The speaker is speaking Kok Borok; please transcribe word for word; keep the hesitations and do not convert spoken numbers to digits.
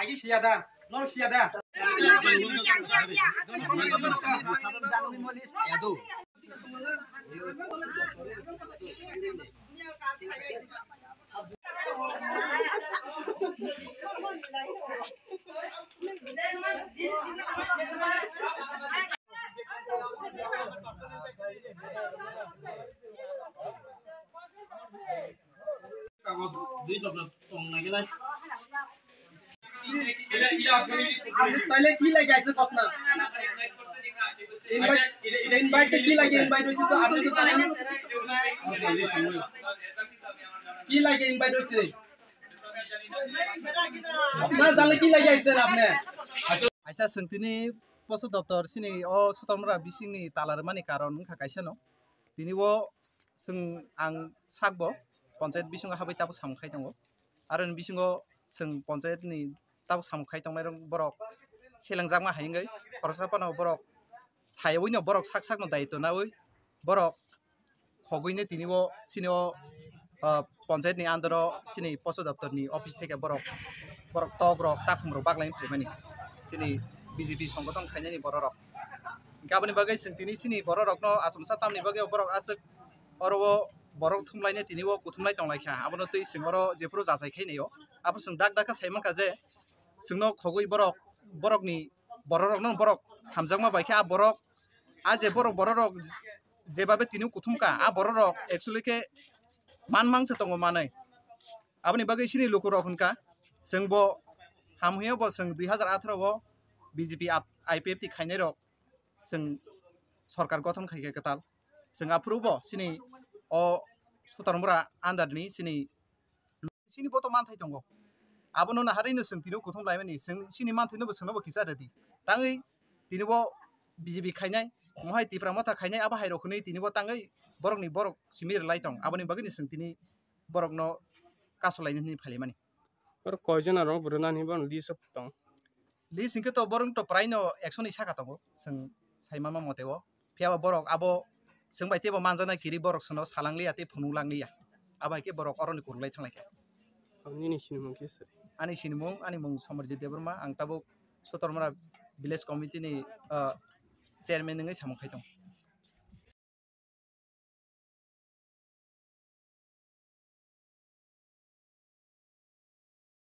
Agi siya da, nor siya da. Taile ki lagi aise kosna? Invite, invite ki lagi invite hoise to apni to jana. Ki lagi invite hoise? Apna jale ki lagi aise apne? Aisa sengtini poso doptor sini o sutomra bisingni talar mani karon wngkha kaisa no. Tini o Chwng ang sakbo panchayat bisingo habai tabuk samung khai tongo. Aroni bisingo chwng panchayat ni tabuk samung khai tongnai rok borok selengjak ma hai wngwi khoroksa phano borok saywi no borok sak sak no daityo nawi borok khogwi no tini o chini o, ah, panchayat ni under o chini poso doptor ni office theke borok borok tok rok takhum rok baglai phaimani chini B J P songothon khainani borok rok. Hingke aboni bagwi chwng tini chini borok rokno achomsa tamni bagwi borok aswk oro o borok thumlaino tini o kuthumlai tonglaikha. Abono twi chwng oro jephuru jachai khainai o. Abo chwng dak dak khe sai mankha je chwngno khogwi borok, borokni borok rokno borok hamjakma bai khe a borok, a je borok, borok rok jebabe tini o kuthumkha, a borok rok actually khe man mang se tongo manwi. Aboni bagwi chini lukurok hwnkha chwngbo ham hwnyo bo chwng dui hazar atharo o B J P ap-, I P F T khainai rok chwng sorkar gothon khaikha kwtal. Chwng aphuru bo chini o Sutarmura under ni chini, chini bo to manthai tongo. Abono naharwi no chwng tini o kuthum laimani, chwng chini manthai no bo chwngno bo kisa rwdi. Tangwi tini bo B J P khainai, mohai Tipra Motha khainai, abo hai rok hwnwi tini bo tangwi borokni borok simi rwlai tong. Aboni bagwi ni chwng tini borokno kasu laini hwnwi phailaimani. Oro koijon aro bwrwnani bono list o tong? List hinkhe to borok to prai no ekso ni saka tongo, chwng sai mama mote o. Phiya ba borok abo chwng bai teibo manjaknai kiri borok sono salang liya tei phunuk lang liya. Abo hai khe borok oroni kwrwlai thang lai kha. Nini sinimung kisa? Ani sinimung, ani mung Somarjit Debbarma, ang tabuk Sotormara Village Committee ni, ah, chairman wngwi samung khai tongo.